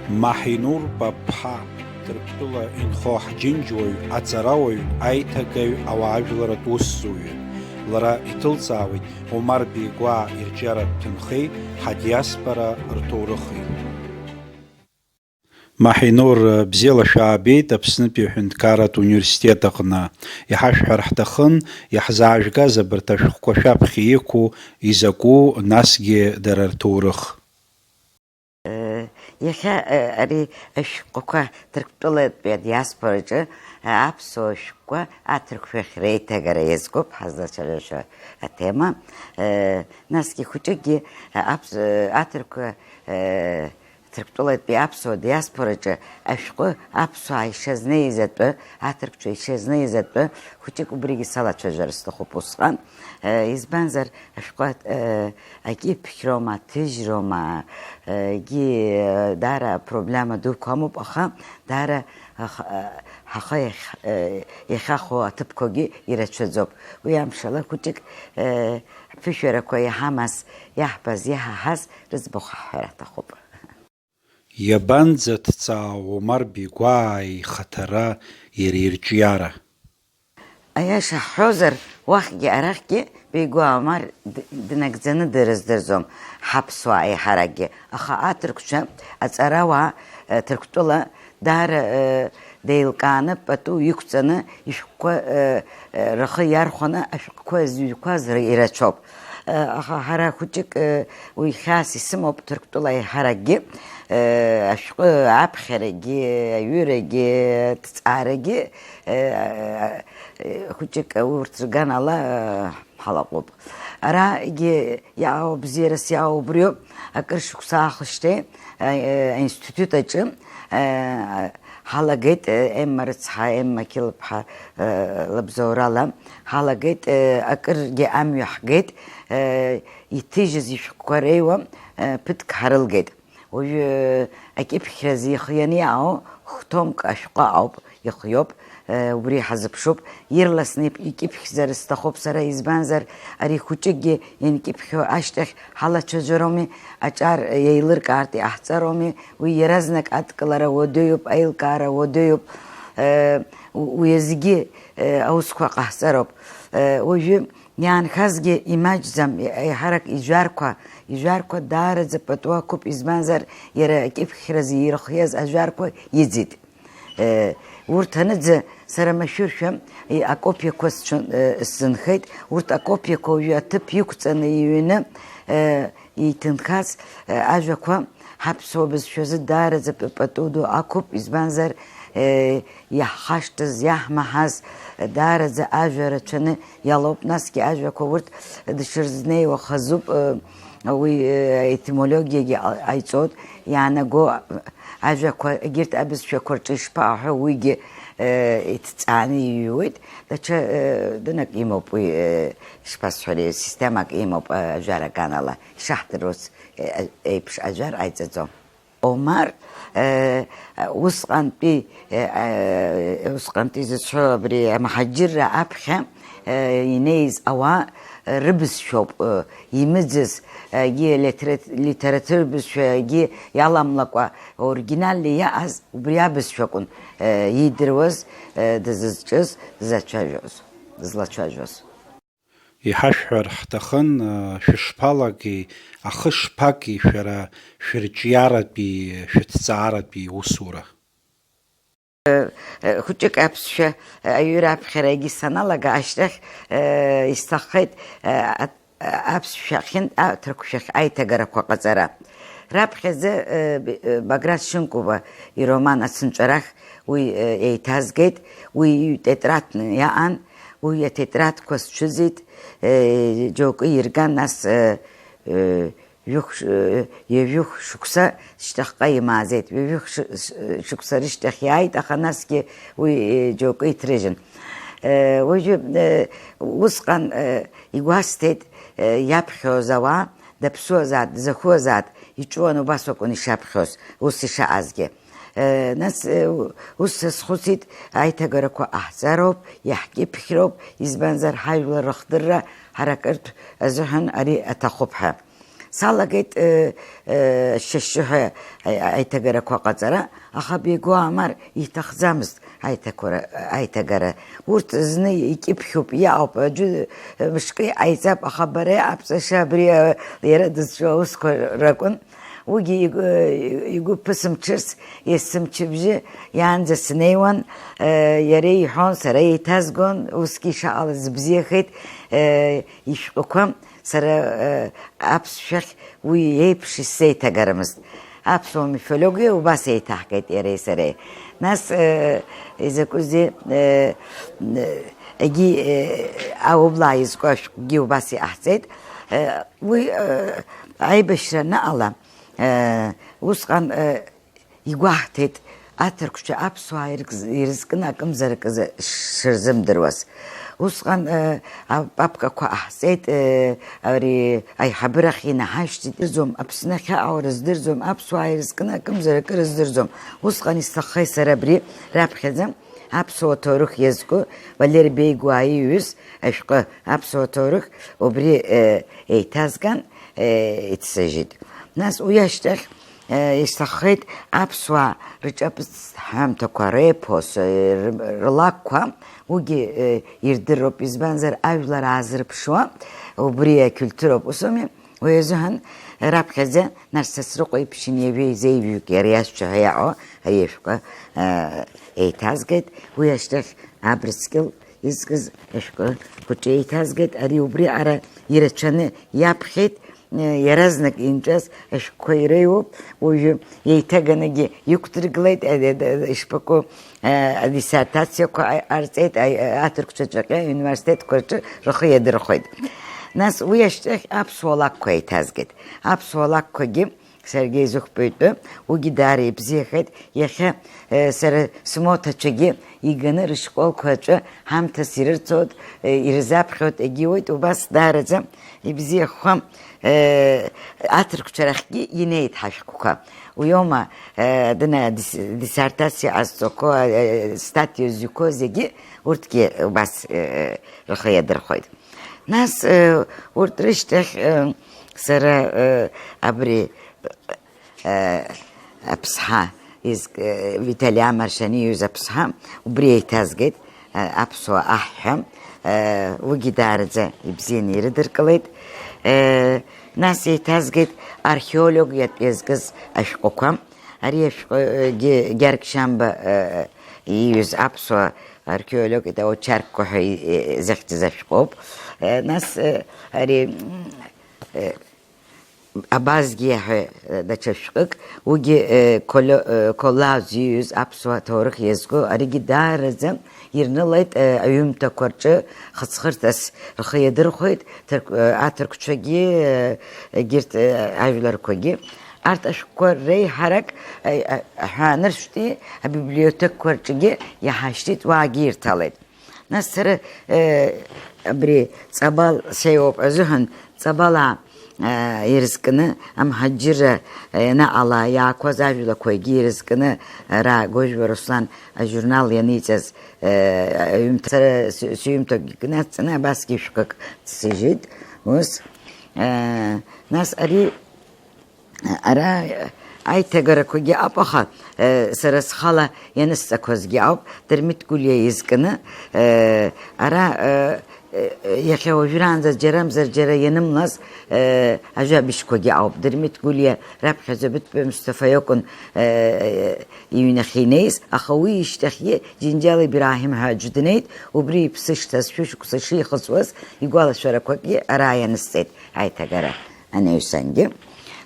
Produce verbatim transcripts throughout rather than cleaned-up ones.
Маҳинур Баԥҳа, Ҭырқәтәыла инхо ҳџьынџьуаҩ, аҵарауаҩ, аиҭагаҩ, ауаажәларратә усзуҩы. Лара иҭылҵаауеит Омар Беигәаа ирҿиаратә ҭынхеи ҳадиаспора рҭоурыхи. Маҳинур, бзиала шәаабеит Аԥснытәи аҳәынҭқарратә университет аҟны. Иҳашәҳәар ҳҭахын, иаҳзаажәгаз абарҭ ашәҟәқәа шәаԥхьа иқәу изакәу, насгьы дара рҭоурых. Иахьа ари ашәҟәқәа Ҭырқәтәылатәи адиаспораҿы аԥсуа шәҟәқәа аҭырқәшәахь реиҭагара иазкуп ҳазлацәажәаша атема. Насгьы хәыҷыкгьы аԥс-, аҭырқәа Ҭырқәтәылатәи аԥсуа диаспораҿы ашәҟәы аԥсуаа ишазнеиз атәы, аҭырқәцәа ишазнеиз атәы, хәыҷык убригьы салацәажәар сҭахуп усҟан. Избанзар, ашәҟәы акьыԥхьроума, аҭыжьроума, егьи даара проблема дуқәа амоуп, аха даара ах-, ҳахы иахь-, иахьахәо аҭыԥқәагьы ирацәаӡоуп. Уи амшала хәыҷык ҳԥышәарақәа иҳамаз, иаҳбаз, иаҳаҳаз рыӡбахә ҳҳәар аҭахуп. Иабанӡаҭҵаау Омар Беигәаа ихаҭара, иара ирҿиара? Аиаша ҳҳәозар, уахьгьы арахьгьы Беигәаа Омар д-, днагӡаны дырыздырӡом ҳаԥсуаа еиҳаракгьы, аха аҭырқәцәа, аҵарауаа, э, Ҭырқәтәыла даара, э, деилкааны, пату иқәҵаны, ишәҟәқәа, э, э, рхы иархәаны ашәҟәқәа зыҩқәаз р-, ирацәоуп. Э, аха ҳара хәыҷык, э, уи хьаас исымоуп Ҭырқәтәыла аиҳаракгьы, э, ашәҟәы аԥхьарагьы, аҩырагьы, аҭҵаарагьы, э, э, хәыҷык урҭ рганала, э, ҳалаҟәуп. Арагьы иаау, бзиарас иаау убриоуп, акыр шықәса аахышьҭеи, э, э, аинститут аҿы, э, ҳалагеит, э, Емма рыцҳа, Емма Қьылԥҳа, э, лыбзоурала, ҳалагеит, э, акыргьы амҩа ҳгеит, э, иҭыжьыз ишәҟәқәа реиуа, э, ԥыҭк ҳарылгеит. Уажәы акьыԥхьразы ихы ианиаау хә-томк ашәҟәы ауп, ихиоуп, э, убри ҳазыԥшуп. Ирласны икьыԥхьзар сҭахуп сара, избанзар, ари хәыҷыкгьы ианкьыԥхьо ашьҭахь ҳалацәажәароуми, аҿар еилыркаартә иҟаҳҵароуми, уи иаразнак адкылара уадаҩуп, аилкаара уадаҩуп, э, у-, уи азгьы, э, аусқәа ҟаҳҵароуп. Э, уажәы иаанхазгьы имаҷӡам, еиҳарак ижәарқәа, ижәарқәа даараӡа пату ақәуп, избанзар, иара акьыԥхьразы ирхиаз ажәарқәа иӡит. Э, урҭ аныӡа, сара машәыршәа, и-, акопиақәа сцәын-, э, сзынхеит. Урҭ акопиақәа уажәы аҭыԥ иқәҵаны иҩны, э, иҭынхаз, э, ажәақәа ҳаԥсуа бызшәазы даараӡа п-, пату ду ақәуп, избанзар, э, иаҳхашҭыз, иаҳмаҳаз, э, даараӡа ажәа рацәаны иалоуп, насгьы ажәақәа урҭ дышрызнеиуа хазуп, э, уи, э, етимологиагьы ҟа-, ҟаиҵоит, иаанаго ажәақәа, егьырҭ абызшәақәа рҿы ишԥаҟаҳәо, уигьы, э, иҭҵааны иҩуеит, даҽа, э, дынак имоуп уи, э, ишԥасҳәари, системак имоуп, э, ажәар аганала, ишаҳдыруаз, э, еиԥш ажәар ҟаиҵаӡом. Омар, э, усҟантәи, э, э, усҟантәи зысҳәо абри амҳаџьырра аԥхьа, э, инеиз ауаа, э, рыбызшәоуп, э, имыӡыз, егьи литера-, литературатә бызшәагьы иаламлакәа, оригинальны иааз убри абызшәа акәын, э, иидыруаз, э, дызызҿыз, дызлацәажәоз, дызлацәажәоз. Иҳашәҳәар ҳҭахын, шәышԥалагеи, ахы шԥаки шәара шәырҿиаратәи, шәыҭҵааратәи усура? Хәыҷык аԥсшәа аҩыра аԥхьара егьи саналага ашьҭахь, исҭаххеит, а-, аԥсшәахьынтә аҭырқәшәахь аиҭагарақәа ҟаҵара. Раԥхьаӡа, Баграт Шьынқәба ироман Ацынҵәарах уи, еиҭазгеит, уи тетрадкны иаан, уи атетрадқәа сцәыӡит, џьоукы ирган, нас, ҩышә-, ҩажәи шықәса шьҭахьҟа имааӡеит, ҩажәи ш-, ш-, шықәса рышьҭахь иааит, аха насгьы уи, џьоукы иҭрыжьын. Уажәы, усҟан, игәасҭеит, иаԥхьоз ауаа, даԥсуазаат, дзахәуазаат, иҿуан, убас акәын ишаԥхьоз, ус ишаҟазгьы. Нас, ус сазхәыцит, аиҭагарақәа ҟаҳҵароуп, иаҳкьыԥхьроуп, избанзар, ҳажәлар рыхдырра ҳаракыртә азыҳәан ари аҭахуп ҳәа. Салагеит, э, э, шьашьшьыҳәа аи-, аиҭагарақәа ҟаҵара, аха Бегу Амар иҭахӡамызт аиҭақәара-, аиҭагара. Урҭ зны икьыԥхьуп, иаауп, аӡәы, э, мышкы иҟаиҵап, аха бара аԥҵаша абри, э, иара дызҿу аусқәа ракәын. Уигьы игәы, игәы ԥысымҽырц, есымчыбжьы иаанӡа снеиуан, э, иара иҳәон, сара еиҭазгон, усгьы ишаҟалаз бзиахеит, э, ишәҟәқәа. Сара, э, аԥсшәахь уи еиԥш исзеиҭагарамызт. Аԥсуа мифологиа убас еиҭаҳгеит иареи сареи. Нас, э, изакәызеи, э, э, егьи, э, аублаа изку ашәҟәгьы убас иҟаҳҵеит. Э, уи, э, аибашьра анаҟала, э, усҟан, э, игәаҳҭеит аҭырқәцәа аԥсуаа иркз-, ирызкны акымзарак азы шырзымдыруаз. Усҟан, э, апапкақәа ҟаҳҵеит, э, ари аиҳабырахь инаҳашьҭит, рыздырӡом, Аԥсны ахьаҟоу рыздырӡом, аԥсуаа ирызкны акымзарак рыздырӡом. Усҟан исҭаххеит сара абри раԥхьаӡа аԥсуа ҭоурых иазку Валери Беи Гәаа ииҩыз ашәҟәы аԥсуа ҭоурых убри, э, еиҭазган, э, иццажьит. Нас уи ашьҭахь Исҭаххеит аԥсуаа рҿаԥыцтә ҳәамҭақәа, репос, р-, рлакәқәа, уигьы ирдыруп, избанзар, ажәлар аазырԥшуа, убри акультуроуп, ус ауми? Уи азыҳәан раԥхьаӡа Нарсасрыҟәа иԥшьын ҩажәеи зеижәҩык иара иашьцәа ҳәа иаҳәо ари ашәҟәы еиҭазгеит, уи ашьҭахь Абрыскьыл изкыз ашәҟәы хәыҷы еиҭазгеит, ари убри аҟара ирацәаны иаԥхьеит. Иаразнак инҵәаз ашәҟәқәа иреиуоуп, уажәы еиҭаганагьы иқәдыргылеит, ишԥаку, адиссертациақәа ҟарҵеит, аҭырқәцәа ҵәаҟьа ауниверситетқәа рҿы рхы иадырхәеит. Нас уи ашьҭахь аԥсуа лакәқәа еиҭазгеит. Аԥсуа лакәқәагьы саргьы изықәԥоитәы, уигьы даара ибзиахеит. Иахьа, сара смоҭацәагьы иганы рышколқәа аҿы ҳамҭас ирырцоит, ирзаԥхьоит, егьиуеит, убас даараӡа ибзиахо, аҭырқәцәа рахьгьы инеит ҳашәҟәқәа. Уиоума, дына дис-, диссертациа ҟазҵақәо, статиа зҩқәо зегьы урҭгьы убас рхы иадырхәоит. Нас, урҭ рышьҭахь, сара, абри, Аԥсҳа, изк-, Виталиа Маршьан ииҩыз Аԥсҳа, убри еиҭазгеит, аԥсуа аҳ ҳәа, уигьы даараӡа ибзианы ирыдыркылеит. Нас еиҭазгеит археолог иатә иазкыз ашәҟәқәа. Ари ашәҟәгьы Гьаргь Шьамба ииҩыз аԥсуа археолог иоуп, очеркқәа ҳәа и-, и-, захьӡыз ашәҟәоуп. Нас, ари, Абазгиа ҳәа, э, даҽа шәҟәык, уигьы, э, Коло-, э, Коллаа зиҩыз аԥсуа ҭоурых иазку, аригьы даараӡа ирнылеит, э, аҩымҭақәа рҿы хыҵхырҭас рхы иадырхәеит, ҭырк-, э, аҭырқәцәагьы, э, егьырҭ, э, ажәларқәагьы. Арҭ ашәҟәқәа реиҳарак, э, э, аҳәаанырцәтәи абиблиотекқәа рҿгьы иаҳашьҭит, уаагьы ирҭалеит. Нас сара, э, абри Ҵабал сеиуоуп азыҳәан, Ҵабалаа, э, ирызкны, амҳаџьырра, э, ианаҟала иаақәаз ажәлақәа егьи ирызкны, ара Гожәба Руслан ажурнал ианиҵаз, э, аҩымҭа, сара сы-, сҩымҭақәагьы кны ацҵаны абасгьы шәҟәык ҵсыжьит, ус. Э, нас ари Ара аиҭагарақәагьы ыҟоуп, аха, э, сара схала ианысҵақәазгьы ауп, Дырмит Гәлиа изкны, э, ара, э, э, иахьа уажәраанӡа џьарамзар џьара ианымлаз, э, ажәабжьқәагьы ауп. Дырмит Гәлиа раԥхьаӡа Быҭәба Мусҭафа иакәын, э, э, иҩнахьы инеиз, аха уи ишьҭахьгьы Џьынџьал Ибраҳим ҳәа аӡә днеит, убри иԥсы шҭаз, шәышықәса шихыҵуаз игәалашәарақәакгьы ара ианысҵеит аиҭагара анаҩсангьы.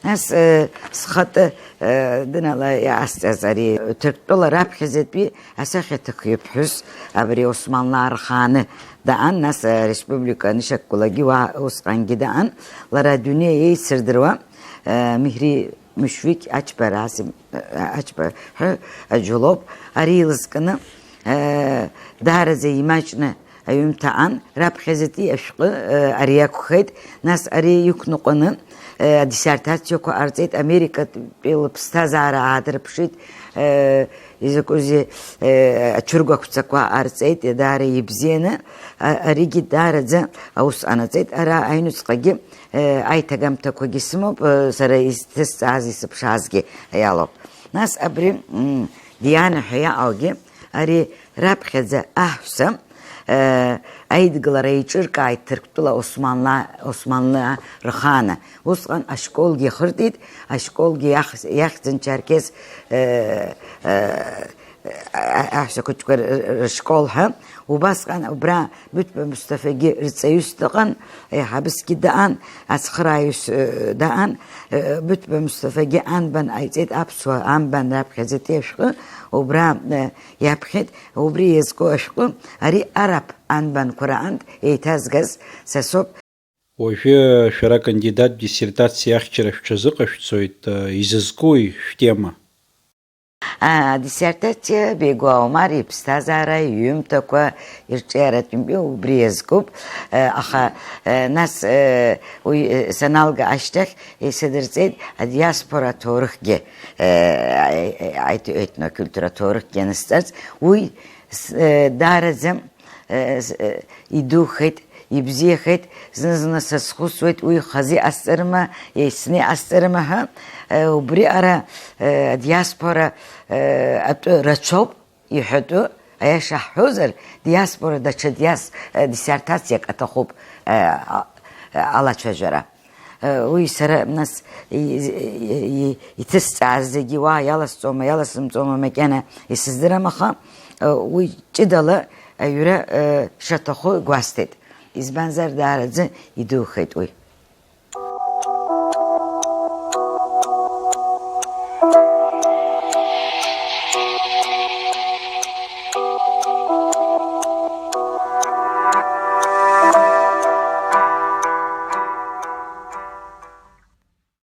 Нас, э, схатәы, э, дынала иаасҵаз ари Ҭырқәтәыла раԥхьаӡатәи асахьаҭыхҩы ԥҳәыс абри Османлаа рхааны даан, нас, э, ареспублика анышьақәгылагьы уа усҟангьы даан, лара адунеи еицырдыруа, э, Миҳри Мушфиқ Ачба, Расим, э, Ачба ҳәа аӡә лоуп, ари илызкны, э, даараӡа имаҷны, аҩымҭа аан, раԥхьаӡатәи ашәҟәы, э, ари акәхеит, нас ари иқәныҟәаны, э, адиссертациақәа ҟарҵеит, Америкатәи лыԥсҭазаара аадырԥшит, э, изакәызеи, э, ачыргәақәҵақәа ҟарҵеит, даара ибзианы, а-, аригьы даараӡа аус ҟанаҵеит, ара аҩныҵҟагьы, э, аиҭагамҭақәагьы сымоуп, э, сара исҭысҵааз, исыԥшаазгьы иалоуп. Нас абри, м, Диана ҳәа иаҟаугьы, ари раԥхьаӡа аҳәса, э, аидгылара еиҿыркааит Ҭырқәтәыла Османла-, Османлы рхааны. Усҟан ашколгьы ихыртит, ашколгьы иах-, иахьӡын Чаркес, э, э, а-, аҳәса хәыҷқәа р-, р-, рышкол ҳәа. Убасҟан убра Быҭәба Мусҭафагьы рҵаҩыс дыҟан, еиҳабысгьы даан, ацхырааҩыс, э, даан, э, Быҭәба Мусҭафагьы анбан ҟаиҵеит, аԥсуа анбан раԥхьаӡатәи ашәҟәы убра, э, иаԥхьеит, убри иазку ашәҟәы, ари араб анбанқәа раҟынтә еиҭазгаз са соуп. Уажәы шәара акандидат диссертациа ахьчара шәҽазыҟашәҵоит, э, изызкуи шәтема? Адиссертациа Бегуа Омар иԥсҭазаара, иҩымҭақәа, ирҿиаратәымтәи убри иазкуп. Аха, нас, уи саналга ашьҭахь исыдырҵеит адиаспора аҭоурыхгьы, аетнокультура аҭоурыхгьы анысҵарц, уи с-, даараӡа э, с-, э, идухеит, ибзиахеит, зны-зны са схәыцуеит, уи хазы иҟасҵарыма, еснагь иҟасҵарыма ҳәа, э, убри ара, э, адиаспора, э, атәы рацәоуп, иҳәатәы, аиаша ҳҳәозар, диаспора даҽа диас-, э, диссертациак аҭахуп, э, а-, алацәажәара. Уи сара, нас, и-, и-, и-, иҭысҵааз зегьы уа иаласҵома, иаласымҵома макьана исыздырам, аха, уи ҷыдала аҩра, шаҭаху гәасҭеит. Избанзар, даараӡа идухеит уи.